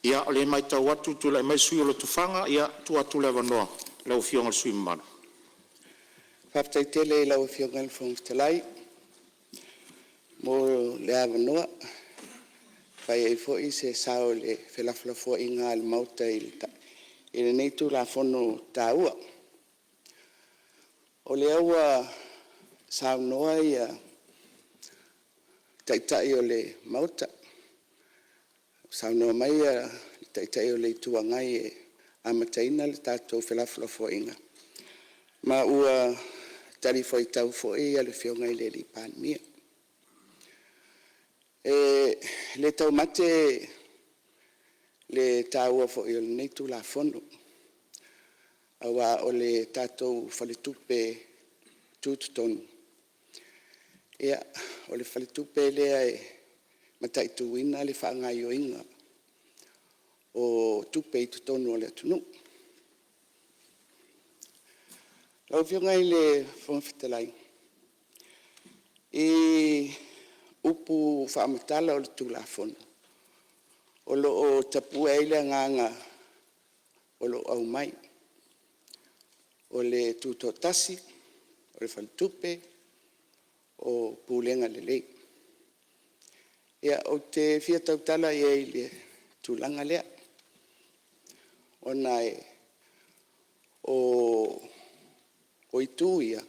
Ia, o lea e matau atu ua tulai mai le sui usufono mo Lotofaga. Ia, e tuu atu le avanoa i lau Afioga i le sui usufono mamalu. Faafetai tele i lau Afioga i le Fofoga Fetalai mo le avanoa e fai ai foi se sao i le felafolafoaiga a le Maota i lenei Tulafono taua. O lea ua saunoa Taitai o le Maota, saunoa mai le Taitai o le Itu Agai e amataina le tatou felafolafoaiga, ma ua talifuaitau foi le Afioga i le Palemia. E le taumate le taua foi o lenei Tulafono, aua o le tatou Faletupe Tutotonu, o le faletupe lea e mataituina le faagaoioiga o tupe i totonu o le atunuu. Lau Afioga i le Fofoga Fetalai, i upu faamatala o le Tulafono, o lo o tapue ai le agaga o lo o aumai, o le tutoatasi, o le faletupe, o pulega lelei. Ia, ou te fia tautala i ai i le tulaga lea, ona o itu ia,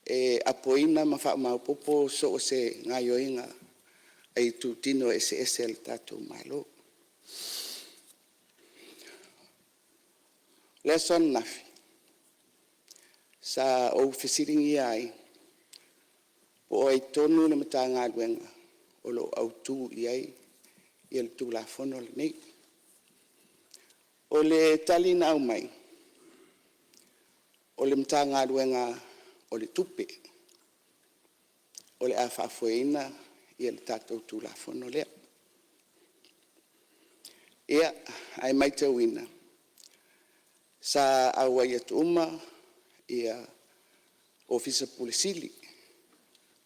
e apoina ma faamaopoopo so o se gaoioiga a itutino eseese o le tatou Malo. O le aso ananafi sa ou fesiligia ai po o ai tonu le Matagaluega o lo o autu i ai le Tulafono lenei. O le tali na aumai, o le Matagaluega o le Tupe o le a faafoeina le tatou Tulafono lea. Ia, ae matauina sa auai atu uma Ofisa Pule Sili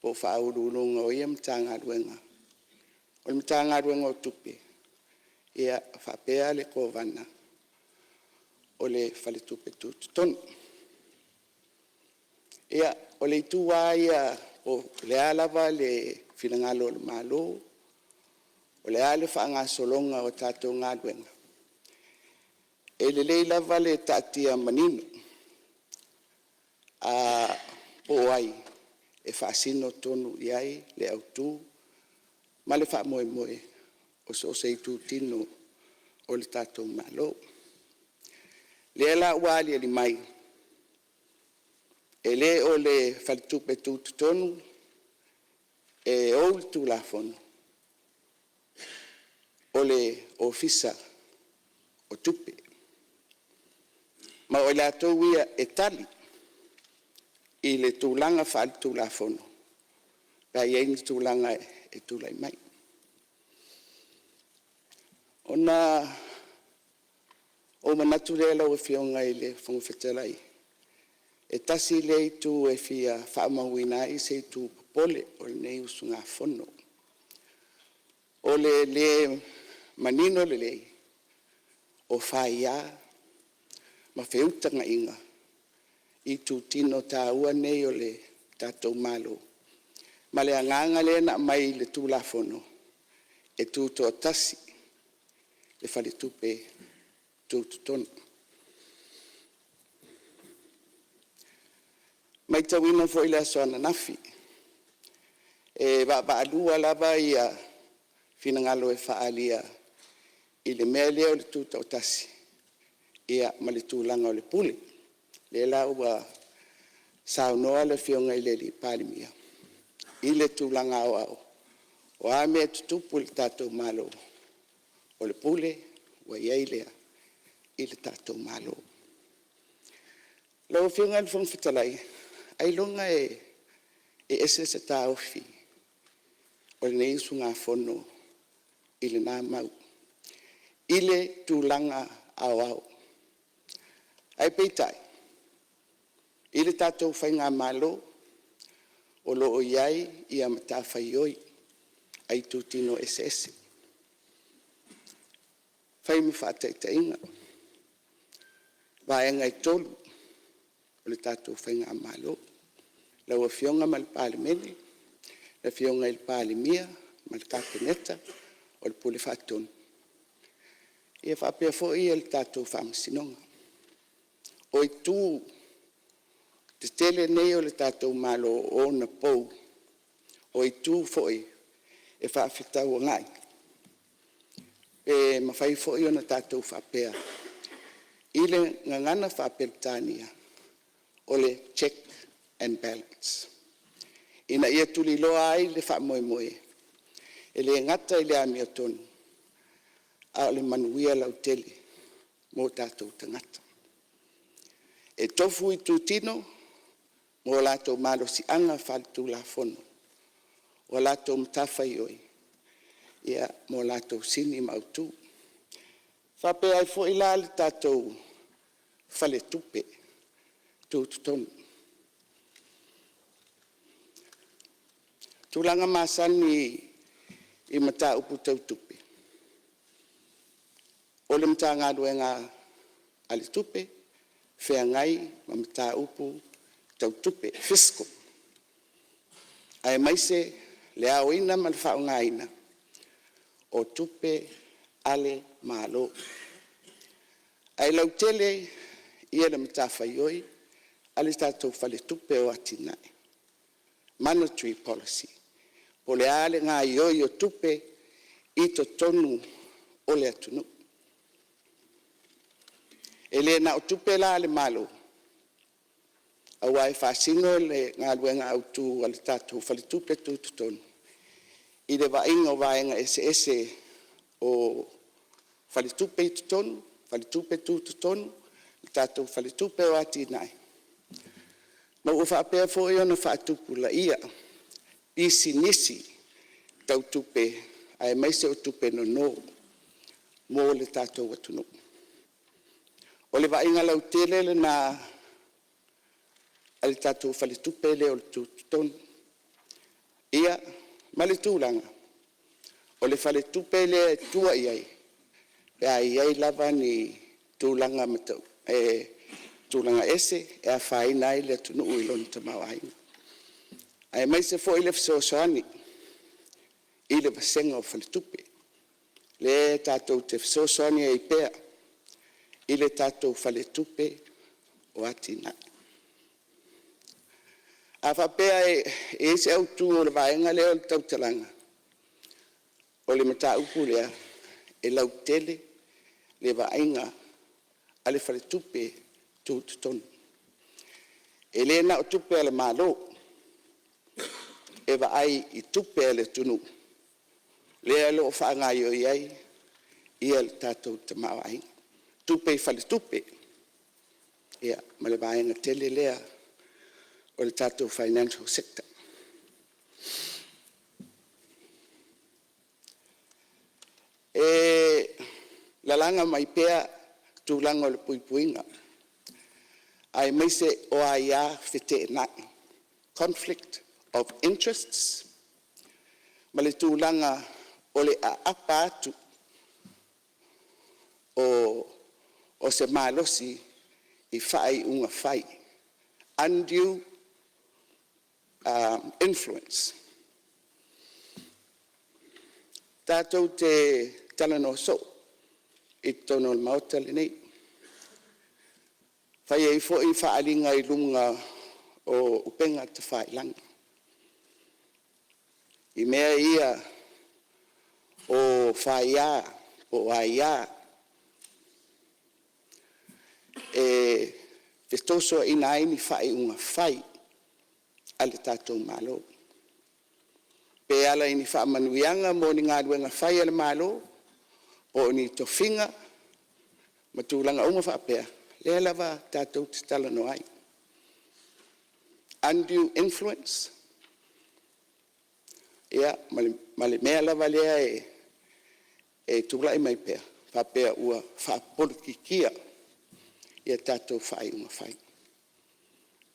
po o Faauluuluga o ia Matagaluega, o le Matagaluega o Tupe faapea le Kovana o le Faletupe Tutotonu. Ia, o le itu lava ia po o le a lava le finagalo o le Malo, o le a le faagasologa o a tatou galuega, e lelei lava le taatia manino po o ai e faasino tonu i ai le autu ma le faamoemoe o so o se itutino o le tatou Malo. O lea la ua aliali mai, e le o le Faletupe Tutotonu e ou le Tulafono, o le Ofisa o Tupe, ma o i latou ia e tali i le tulaga faale-Tulafono pe a i ai ni tulaga e tulai mai. Ona ou manatu lea lau Afioga i le Fofoga Fetalai, e tasi lea itu e fia faamauina ai se itu popole o lenei usugafono, o le lē manino lelei o faia ma feutagaiga i itutino taua nei o le tatou Malo, ma le agaga lea na aumai i le Tulafono, e tutoatasi le Faletupe Tutotonu. E matauina foi i le aso ananafi, e vaavaalua lava finagalo e faaalia i le mea lea o le tutoatasi ma le tulaga o le pule. Lea la ua saunoa le Afioga i le Palemia i le tulaga aoao, o a mea e tutupu i le tatou Malo, o le pule ua i ai lea i le tatou Malo. Lau Afioga i le Fofoga Fetalai, ailoga e ese se taofi o lenei usugafono i lena mau i le tulaga aoao. Ae peitai i le tatou faigamalo o lo o i ai matafaioi a itutino eseese. mai ma faataitaiga vaega e 3 o le tatou faigamalo, lau Afioga ma le Palemene, le Afioga i le Palemia ma le Kapeneta, o le Pule Faatonu faapea foi le tatou Faamasinoga. O itu tetele nei o le tatou Malo o ona pou, o itu foi e faafetauagai pe mafai foi ona tatou faapea i le gagana faa-Peretania, o le check and balance, ina ia tuliloa ai le faamoemoe, e le gata i le amiotonu, a o le manuia lautele mo tatou tagata. E tofu itutino ma o latou malosiaga faale-Tulafono, o latou matafaioi ma o latou sini ma autu. E faapea ai foi la le tatou Faletupe Tutotonu. O tulaga masani i mataupu tau tupe, o le Matagaluega a le Tupe, feagai ma mataupu tau tupe, fiscal aemaise le aoina ma le faaaogaina o tupe a le Malo. Ae lautele le matafaioi a le tatou Faletupe o Atinae, Monetary Policy, po o le a le gaoioi o tupe i totonu o le atunuu. E le na o tupe la a le Malo aua e faasino le galuega autu a le tatou Faletupe Tutotonu i le vaaiga o vaega eseese o faletupe i totonu, faletupe tutotonu, le tatou Faletupe o Atinae, ma ua faapea foi ona faatupulaia pisinisi tau tupe aemaise o tupe nono mo le tatou atunuu. O le vaaiga lautele lena a le tatou Faletupe lea o le Tutotonu, ia ma le tulaga o le faletupe lea e tua i ai pe a i ai lava ni tulaga ese e afaina ai le atunuu i lona tamaoaiga, aemaise foi le fesoasoani i le vasega o faletupe, lea tatou te fesoasoani ai pea i le tatou Faletupe o Atinae. A faapea e i ai se autu o le vaega lea o le tautalaga, o le mataupu lea e lautele le vaaiga a le Faletupe Tutotonu. E le na o tupe a le Malo, e vaai i tupe a le atunuu lea o lo o faagaoioi ai le tatou tamaoaiga, tupe i faletupe ma le vaega tele lea o le tatou Financial Sector. E lalaga mai pea tulaga o le puipuiga aemaise o aia feteenai, conflict of interests ma le tulaga o le aapa atu o se malosi i faaiuga fai, undue influence. Tatou te talanoa soo i totonu o le Maota lenei, fai ai foi faaaliga i luga o upega tafailagi i mea ia o faia po o aia e fetosoaina ai ni faaiuga fai a le tatou Malo, pe ala i ni faamanuiaga mo ni galuega fai a le Malo, po o ni tofiga ma tulaga uma faapea, lea lava tatou te talanoa ai, undue influence ia ma le mea lava lea e tulai mai pea, faapea ua faapolokikia tatou faaiuga fai.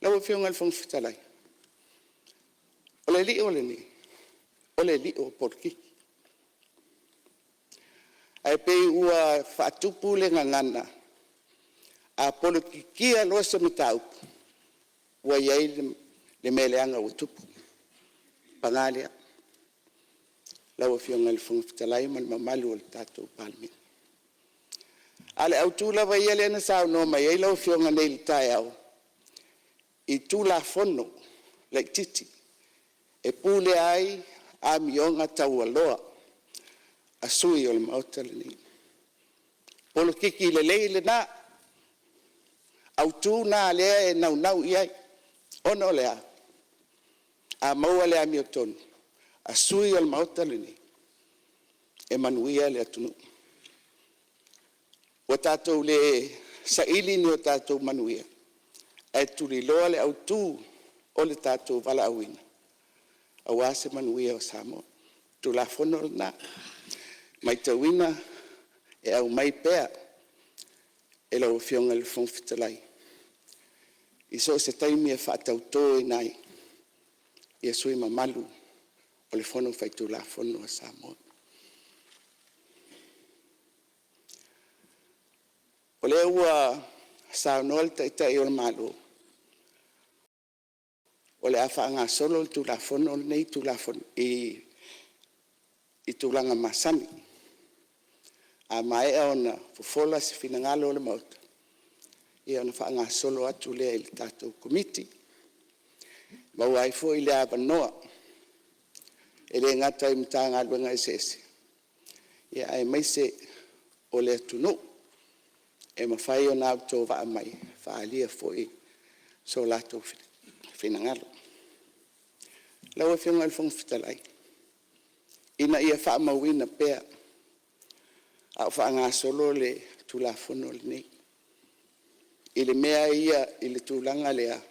Lau Afioga i le Fofoga Fetalai, o le lio lenei, o le lio o polokiki. Ae pei ua faatupu le gagana, a polokikia loa se mataupu, ua i ai le mea leaga ua tupu. Paga lea, lau Afioga i le Fofoga Fetalai ma le mamalu o le tatou Palemene. A o le autu lava ia lea na saunoa mai ai lau Afioga nei i le taeao, i Tulafono laitiiti e pulea ai amioga taualoa a sui usufono o le Maota lenei. Polokiki lelei lena, autu na lea e naunau i ai, ona o le a? A maua le amiotonu a sui usufono o le Maota lenei, e manuia le atunuu. Ua tatou le saili ni o tatou manuia, ae tuliloa le autu o le tatou valaauina aua se manuia o Samoa. O le Tulafono lena, e matauina e aumai pea e lau Afioga i le Fofoga Fetalai i so o se taimi e faatautoina ai sui usufono mamalu o le Fono Faitulafono a Samoa. O lea ua saunoa le Taitai o le Malo o le a faagasolo le Tulafono lenei i tulaga masani. A maea ona fofola se finagalo o le Maota, ia ona faagasolo atu lea i le tatou Komiti, e maua ai foi le avanoa e le gata i Matagaluega eseese, aemaise o le atunuu e mafai ona autovaa mai e faaalia foi so latou finagalo. Lau Afioga i le Fofoga Fetalai, ina ia faamauina pea a o faagasolo le Tulafono lenei i le mea ia i le tulaga lea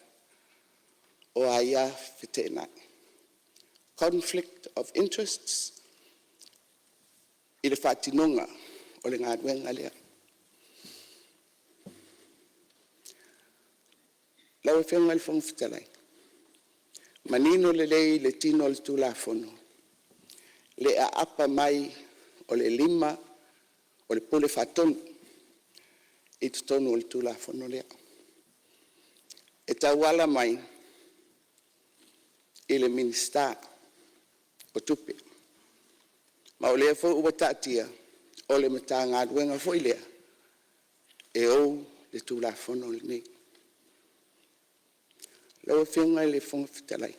o aia feteenai, conflict of interests i le faatinoga o le galuega lea. Lau Afioga i le Fofoga Fetalai, e manino lelei i le tino o le Tulafono le aapa mai o le lima o le Pule Faatonu i totonu o le Tulafono lea, e tauala mai i le Minisita o Tupe. Ma o lea foi ua taatia o le Matagaluega foi lea e ou le Tulafono lenei. Lau Afioga i le Fofoga Fetalai,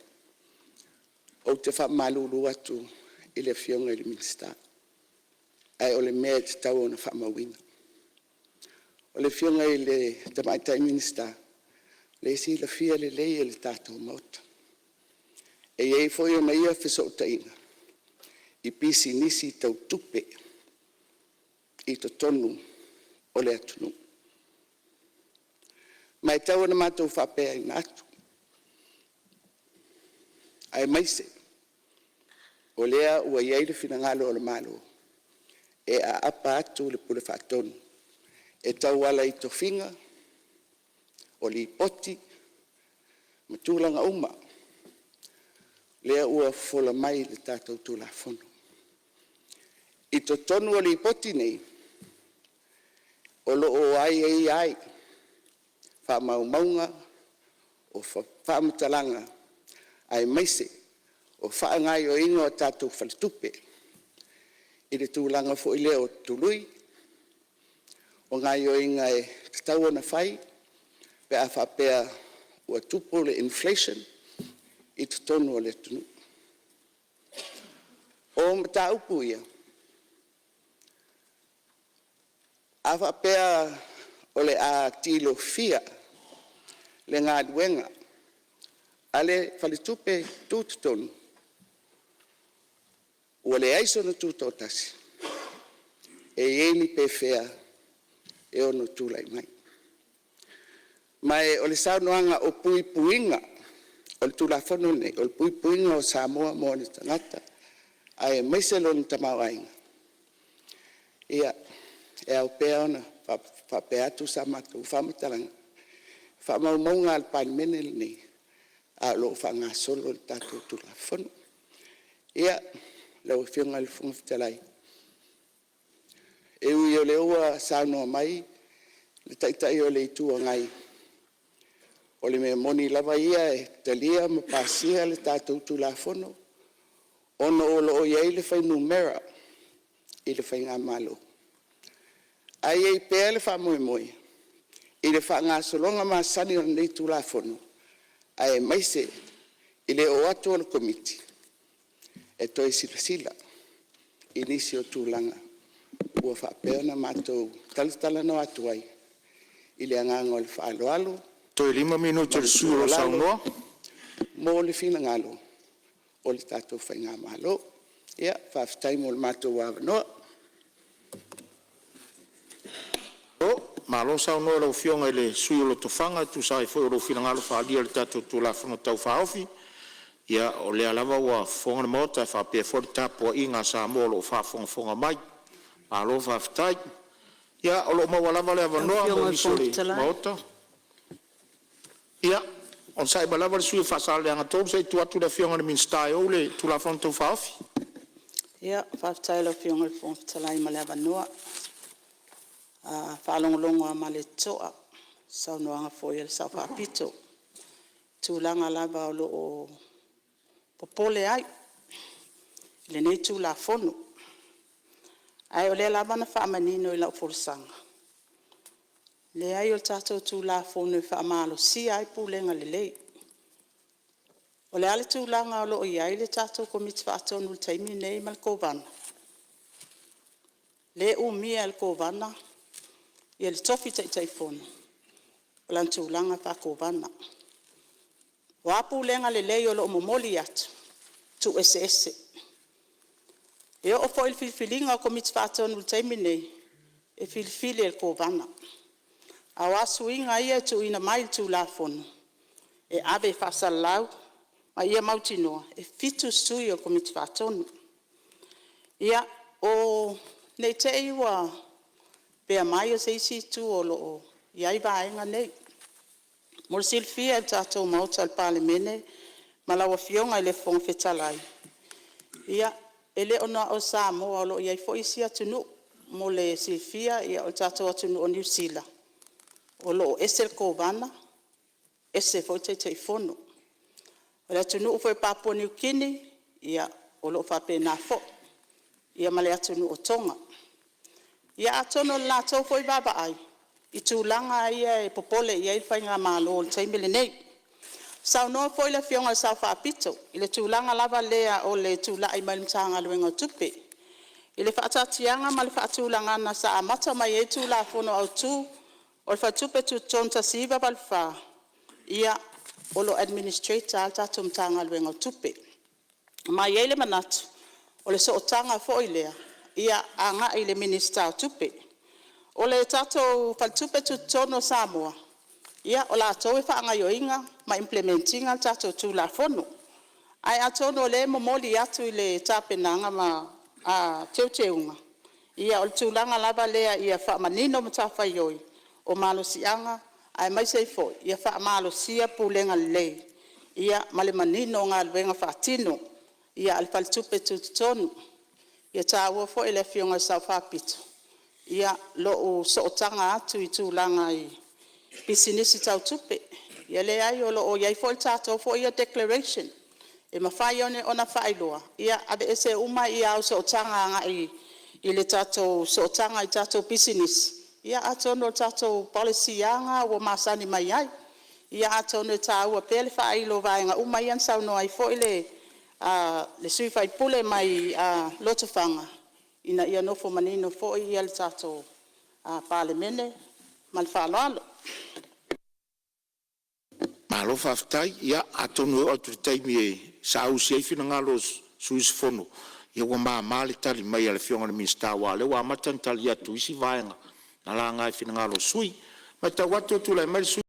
ou te faamalulu atu i le Afioga i le Minisita, ae o le mea e tatau ona faamauina. O le Afioga i le Tamaitai Minisita, o lea e silafia lelei e le tatou Maota, e i ai foi ona ia fesootaiga i pisinisi tau tupe i totonu o le atunuu. Ma e tatau ona matou faapena atu, aemaise o lea ua i ai le finagalo o le Malo e aapa atu le Pule Faatonu e tauala i tofiga, o lipoti ma tulaga uma lea ua fofola mai i le tatou Tulafono. I totonu o Lipoti nei, o lo o aiaia ai faamaumauga o faamatalaga aemaise o faagaoioiga o tatou faletupe i le tulaga foi lea o tului, o gaoioiga e tatau ona fai pe a faapea ua tupu le inflation i totonu o le atunuu. O mataupu ia, a faapea o le a tilofia le galuega a le Faletupe Tutotonu, ua leai sona tutoatasi, e i ai ni pefea e ono tulai mai. Ma o le saunoaga o puipuiga o le Tulafono lenei, o le puipuiga o Samoa ma ona tagata aemaise lona tamaoaiga, ia, e ao pea ona faapea atu sa matou faamatalaga, o faamaumauga a le Palemene lenei, a o lo o faagasolo le tatou Tulafono. Ia, lau Afioga i le Fofoga Fetalai, E ui o lea ua saunoa mai le Taitai o le Itu Agai, o le mea moni lava ia e talia ma pasia le tatou Tulafono ona o lo o i ai le fuainumera i le faigamalo. Ae i ai pea le faamoemoe i le faagasologa masani o lenei Tulafono aemaise i le oo atu o le Komiti e toe silasila i nisi o tulaga ua faapea ona matou talatalanoa atu ai i le agaga o le faaaloalo Toe 5 minute ma o le le sui usufono o lo o tuualalo saunoa. mo le finagalo o le tatou faigamalo. Ia, faafetai mo le matou avanoa. Malo saunoa i lau Afioga i le sui usufono mo Lotofaga e tusa ai foi o lou finagalo faaalia i le tatou Tulafono Tau Faaofi. Ia o lea lava ua fofoga le Maota faapea foi le tapuaiga a Samoa o lo o faafogafoga mai. Malo faafetai. Ia o lo o maua lava le Lau avanoa Afioga mo i le nisi o Fofoga le Fetalai. Maota. Ia, onosai mai lava le sui usufono mo Faasaleleaga 3 se i tuu atu i le Afioga i le Minisita e ou le Tulafono Tau Faaofi. Ia, faafetai i lau Afioga i le Fofoga Fetalai mo le avanoa. A faalogologo lava ma le totoa i le saunoaga foi a le Sao Faapito i tulaga lava o lo o popole ai i lenei Tulafono. Ae o lea lava na faamanino i lau folasaga, leai o le tatou Tulafono e faamalosia ai pulega lelei. O le a le tulaga o lo o i ai le tatou Komiti Faatonu i le taimi lenei ma le Kovana? Lea e umia e le Kovana le tofi Taitaifono o lona tulaga faa-Kovana. O a pulega lelei o lo o momoli atu? Tuueseese. E oo foi i le filifiliga o Komiti Faatonu i le taimi lenei, e filifili e le Kovana. A o a suiga ia e tuuina mai i le Tulafono? E ave e faasalalau ma ia mautinoa e 7 sui o le Komiti Faatonu. Ia, ne i te i ua pea mai o se isi itu o lo o i ai vaega nei. Mo le silafia e le tatou Maota o le Palemene ma lau Afioga i le Fofoga Fetalai, ia, e le o na o Samoa o lo o i ai foi isi atunuu. Mo le silafia o le tatou atunuu o Niu Sila, o lo o ese le Kovana ese foi le Taitaifono. O le atunuu foi o Papua Niu Kini, ia o lo o faapena foi, ia ma le atunuu o Toga. Ia atonu o le latou foi vaavaai i tulaga ia e popole i ai le faigamalo i le taimi lenei. Saunoa foi le Afioga i le Sao Faapito i le tulaga lava lea o le tulai mai o le Matagaluega o Tupe. I le faataatiaga ma le faatulagaga sa amata mai ai le Tulafono Autu o le Faletupe Tutotonu 1984, ia, o lo o administrator lava le tatou Matagaluega o Tupe. Ma e i ai le manatu, o le sootaga foi lea ia agai i le Minisita o Tupe. O le tatou Faletupe Tutotonu o Samoa, ia o latou e faagaoioiga ma implement ina le tatou Tulafono. Ae atonu o lea e momoli atu i le tapenaga ma teuteuga, ia o le tulaga lava lea ia faamanino matafaioi o malosiaga aemaise ai foi ia faamalosia pulega lelei ma le manino o galuega faatino a le Faletupe Tutotonu. Ia taua foi e le Afioga i le Sao Faapito lou sootaga atu i tulaga i pisinisi tau tupe. Ia leai o lo o i ai foi le tatou foi ia declaration e mafai ona faailoa, ia aveese uma au sootaga agai i le tatou sootaga i tatou pisinisi, ia atonu o le tatou policy lava lena ua masani mai ai. Ia atonu e taua pea le faailo o vaega uma ia na saunoa ai foi le sui usufono mai Lotofaga, ina ia nofo manino foi le tatou Palemene. Ma le faaaloalo. Malo faafetai. Ia atonu e oo atu i le taimi e saausi ai finagalo o sui usufono, ia ua mama le tali mai a le Afioga i le Minisita, aua o lea ua amata ona tali atu i isi vaega na laga i finagalo o sui usufono. E matau atu ua tulai mai le sui